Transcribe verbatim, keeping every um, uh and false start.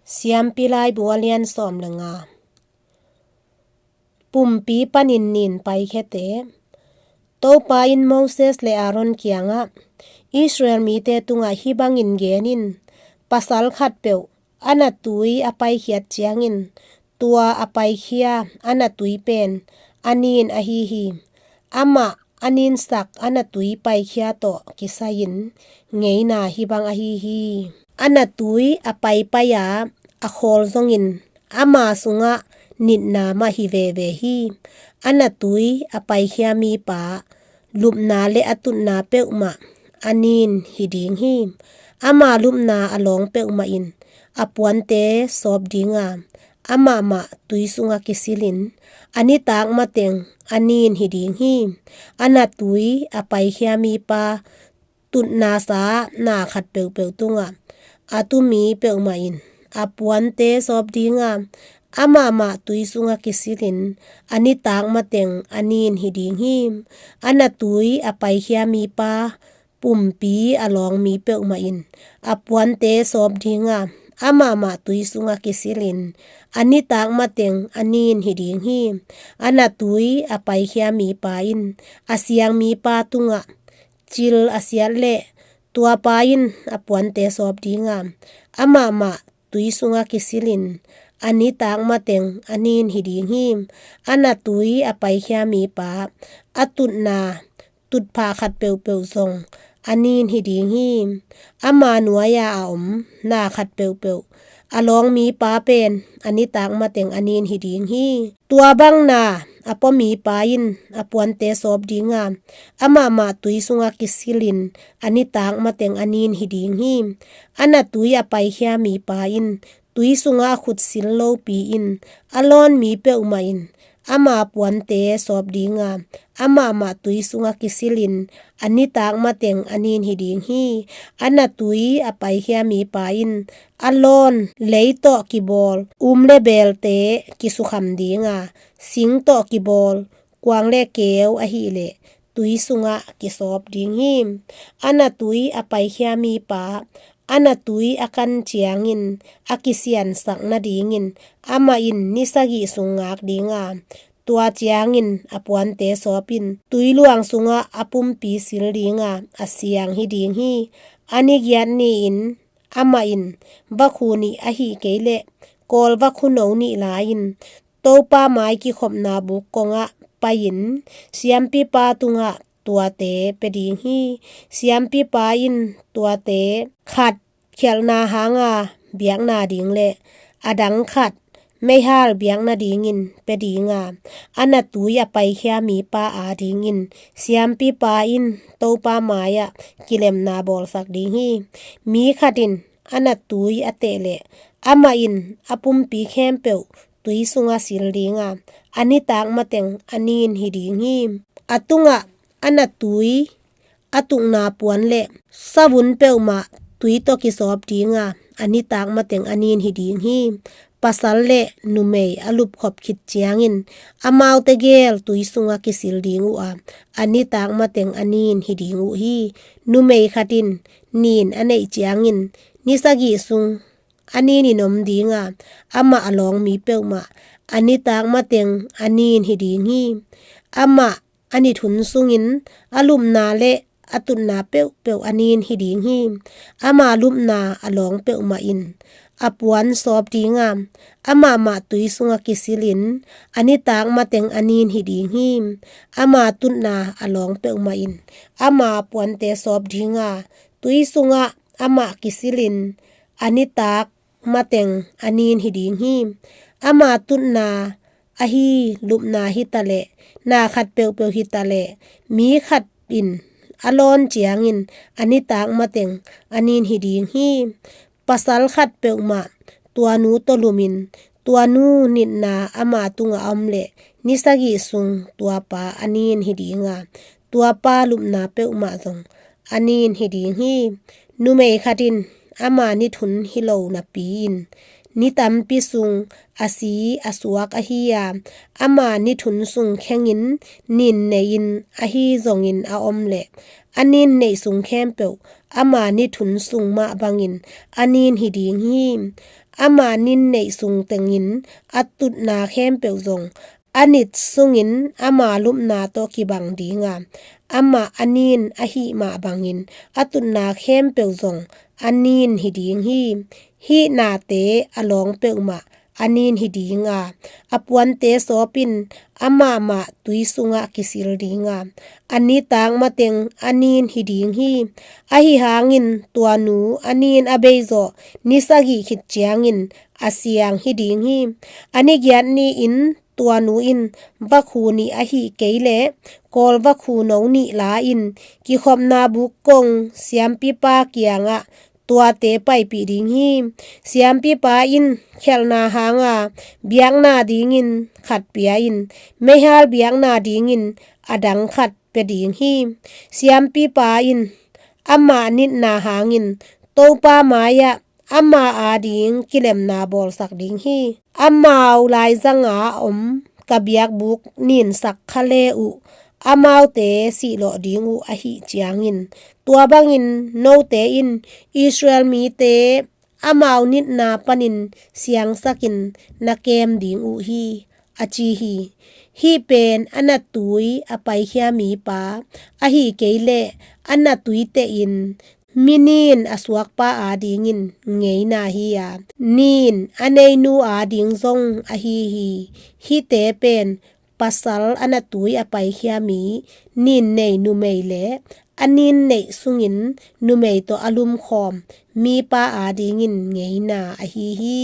Siampi Laibu a lian sawm le nga. Pumpi panin nin paikhiate. Topa in Moses le Aaron kiangah, Israel mite tungah hih bangin gen in: Pasal khatpeuh a natui a paikhiat ciangin, tua a paikhia a natui pen a nin ahi hi. Amah a ninsak a natui paikhia tawh kisai-in ngeina hih bang ahi hi. A natui a paipai-a a khawl zongin ama sungah nitna mah hi veve hi. A natui a paikhia mipa lupna le a tutna peuhmah a nin hi ding hi. Ama lupna a lawng peuhmah in a puante sawp dinga, amah mah tui sungah kisilin a nitak mateng a nin hi ding hi. A natui a paikhia mipa tutnasa na khat peuhpeuh tungah a tu mi peuhmah in a puante sawp dinga, amah mah tui sungah kisilin a nitak mateng a nin hi ding hi. A natui a paikhia mipa pumpi a lawng mi peuhmah in a puante sawp dinga, amah mah tui sungah kisilin a nitak mateng a nin hi ding hi. A natui a paikhia mipa in a siang mipa tungah cil a siat leh, tuapa in a puante sawp dinga, amah mah tui sungah kisilin a nitak mateng a nin hi ding hi. A natui a paikhia mipa a tutna tutphah khat peuhpeuh zong a nin hi ding hi. Ama nuai-a a om na khat peuhpeuh a lawng mipa pen a nitak mateng a nin hi ding hi. Tua bang na a pua mipa in a puante sawp dinga, amah mah tui sungah kisilin a nitak mateng a nin hi ding hi. A natui a paikhia mipa in tui sungah a khut sil lopi-in a lawn mi peuhmah in ama puante sawp dinga, amah mah tui sungah kisilin a nitak mateng a nin hi ding hi. A natui a paikhia mipa in a lawn lei tawh kibawl um le belte kisukham dinga, sing tawh kibawl kuang le keu ahih leh tui sungah kisawp ding hi. A natui a paikhia mipa a natui a kan ciangin a kisiansak nadingin amah in ni sagih sung ngak dinga, tua ciangin a puante sawp in tui luang sungah a pumpi sil dinga, a siang hi ding hi. A ni giat ni-in amah in vakhu nih ahih kei leh kawl vakhu no nih la-in Topa mai kikhopna buk kongah pai-in siampipa tungah tuate pia ding hi. Siampipa in tuate khat khialhna hanga biakna ding le a dang khat meihal biakna dingin pia dinga, a natui a paikhia mipa adingin siampipa in Topa mai-ah kilemna bawlsak ding hi. Mi khat in a natui a teh leh amah in a pumpi khempeuh tui sungah sil dinga, a nitak mateng a nin hi ding hi. A tungah a natui a tukna puan le savun peuhmah tui tawh kisawp dinga, a nitak mateng a nin hi ding hi. Pasal le numei a lupkhop khit ciangin amaute gel tui sungah kisil ding uh a, a nitak mateng a nin hi ding uh hi. Numei khat in nin a neih ciangin ni sagih sung a nin in om dinga, amah a lawng mi peuhmah a nitak mateng a nin hi ding hi. Amah a nithun sungin a lupna le a tutna peuhpeuh a nin hi ding hi. Ama lupna a lawng peuhmah in a puan sawp dinga, amah mah tui sungah kisilin a nitak mateng a nin hi ding hi. Ama tutna a lawng peuhmah in ama puante sawp dinga, tui sungah amah kisilin a nitak mateng a nin hi ding hi. Ama tutna ahi lupna hi taleh, na khat peuhpeuh hi taleh, mi khat in a lawn ciangin a nitak mateng a nin hi ding hi. Pasal khat peuhmah tua nu tawh lumin, tua nu nitna ama tungah a om leh ni sagih sung tua pa a nin hi dinga, tua pa lupna peuhmah zong a nin hi ding hi. Numei khat in ama nithun hi lo napi-in ni tampi sung a si a suak ahi a, ama nithun sung khengin nin nei-in ahi zongin a om leh, a nin neih sung khempeuh ama nithun sung mah bangin a nin hi ding hi. Ama nin neih sung tengin a tutna khempeuh zong a nit sungin ama lupna tawh kibang ding a, amah a nin ahih mah bangin a tutna khempeuh zong a nin hi ding hi. Hih nate a lawng peuhmah a nin hi ding a, a puante sawp in amah mah tui sungah kisil ding a, a nitak mateng a nin hi ding hi. Ahi hangin tua nu a nin a bei zawh ni sagih khit ciangin a siang hi ding hi. A ni giat ni-in tua nu in vakhu nih ahih kei leh kawl vakhu no nih la-in kikhopna buk kong siampipa kiangah tuate paipih ding hi. Siampipa in khelhna hanga biakna dingin khat pia in, meihal biakna dingin a dang khat pia ding hi. Siampipa in ama nitna hangin Topa mai-ah ama ading kilemna bawlsak ding hi. Amau laizanga om ka biakbuk ninsak kha le uh amaute sihlawh ding uh ahih ciangin, tua bangin note in Israel mite amau nitna panin siangsakin na kem ding uh hi, a ci hi. Hih pen a natui a paikhia mipa ahi kei leh a natui tehin mi nin a suakpa adingin ngeina hi a, nin a neinu ading zong ahi hi. Hihte pen pasal a natui a paikhia mi, nin nei numei le a nin neih sungin numei tawh a lumkhawm mipa adingin ngeina ahi hi.